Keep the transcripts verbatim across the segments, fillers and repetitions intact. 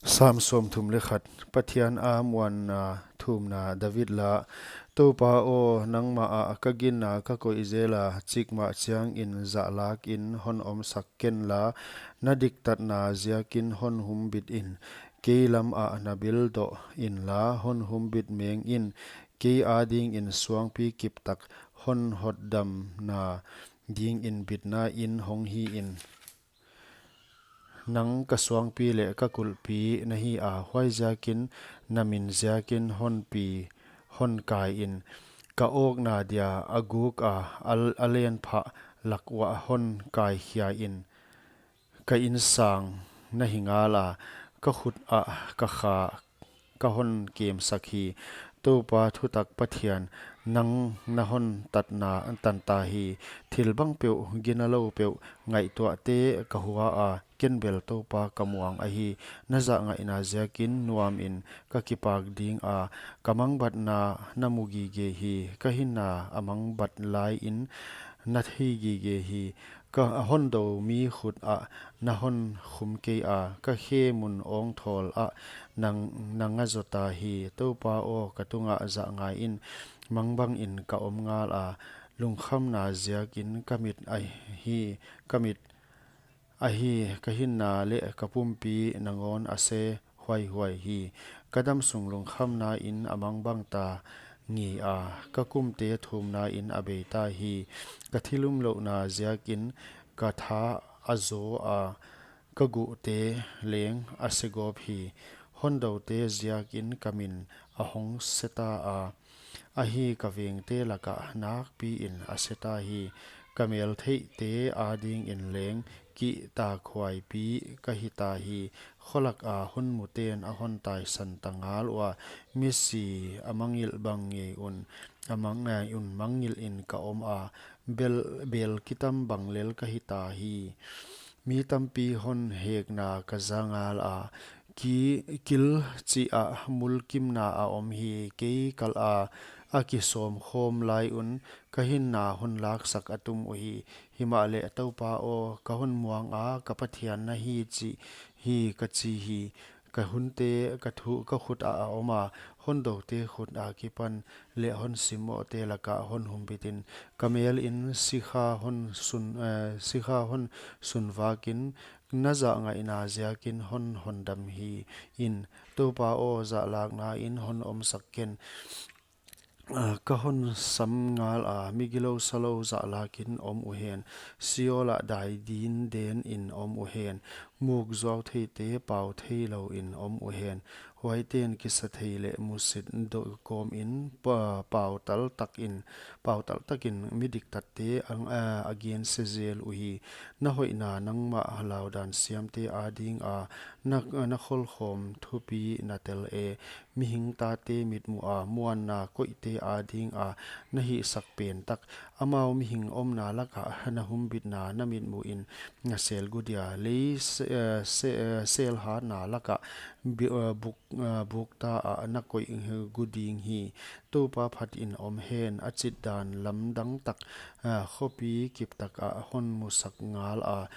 Sam sawmthum leh khat. Pathian a muanna thumna. David la. Toupa aw, nangmah ah ka ginna ka koih zel a, chikmah chiangin zahlak in hon omsak ken la, na diktatna ziakin hon humbit in. Kei lam ah na bil doh in la, hon humbit meng in. Kei adingin suangpi kiptak, hon hotdamna dingin bitna in hong hi in. Nang ka suangpi leh ka kulhpi na hi a, huaiziakin na min ziakin hon pi, hon kai in. Ka awkna dia a guk a, a, a lenphah lak uah hon kaikhia in. Ka insang na hi ngal a, ka khut ah ka kha ka hon kemsak hi. Toupa thutak Pathian, nang na hon tatna, tan ta hi. Thil bangpeuh, ginalou peuh, ngaihtuahte ka hua a, ken bel Toupa ka muang ahi. Na zahngaihna ziakin nuam in ka kipak ding a, ka mangbatna na mu gige hi. Ka hinna a mangbat lai in na thei gige hi. Ka hon dou mi khut ah na hon khum kei a, ka khe mun awngthawl ah nang, nang a zota hi. Toupa aw, ka tungah zahngai in, mangbang in ka om ngal a, lungkhamna ziakin ka mit ahi, ka mit ahi, ka hinna leh ka pumpi nangawn a se huaihuai hi. Ka damsung lungkhamna in a mangbang ta ngei a, ka kumte thumna in a bei ta hi. Ka thil umlouhna ziakin ka tha a zaw a, ka guhte leng a se gawp hi. Hon doute ziakin ka min a hong se ta a, ahi, ka vengte lakah nakpi in a se ta hi. Ka meltheihte adingin leng kihtakhuaipi ka hi ta hi. Kholak a hon muten a hon taisan ta ngal ua, misi a mangngilh bang ngei un, a mang, eh, un mangngilh in ka om a, bel, bel kitam bang lel ka hi ta hi. Mi tampi hon hekna ka za ngal a, ki, kil chih ah mulkimna a om hi. Kei kal a, a kisawmkhawm lai un ka hinna hon laksak a tum uhi. Himahleh Toupa aw, ka hon muang a, ka Pathian na hi chih hi ka chi hi. Ka hunte ka thu, ka khut ah a om a, hon doute khut akipan leh hon simmohte lakah hon humbit in. Ka mel in sikha hon sun, eh, sikha hon sunvak in, na zahngaihna ziakin hon hondam hi in. Toupa aw, zahlakna in hon omsak ken. Ah, ka hon sam ngal a, migilou salou zahlak in om uhen. Sheol ah dai dinden in om uhen. Muk zuau theite pau theilou in om uhen. Huaiten kisathei leh musit dou kawm in pa, pautal tak in, pautal takin mi diktatte ang, ah, a gense zel uhi. Na hoihna nangmah laudan siamte ading a, na, na kholkhawm thupi na tel e. Mihing tate mitmuh a muanna koihte ading a na hihsak pen tak. Amau mihing omna lakah na humbitna na mitmuh in na sel gu dia. Lei se, eh, se, eh, sel hatna lakah bi, eh, buk, eh, bukta ah na koih gu ding hi. Toupa phat in om hen, a chitdan lamdang tak, eh, khopi kiptak ah hon musak ngal a.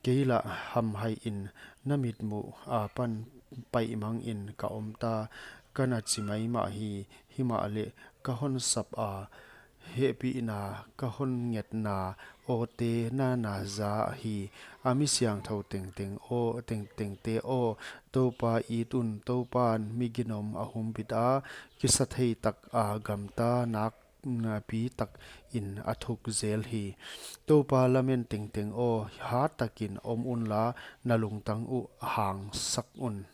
Kei lah hamhai in na mitmuh apan paih mang in ka om ta, ka na chi maimah hi. Himahleh ka hon sap a, hehpihna ka hon ngetna awte na na za hi. A mi siangthou tengteng aw, tengtengte aw, Toupa it un. Toupan mi ginom a humbit a, kisathei tak a gamta nak, na pi tak in a thuk zel hi. Toupa lamen tengteng aw, hat takin om un la, na lungtang uh hangsak un.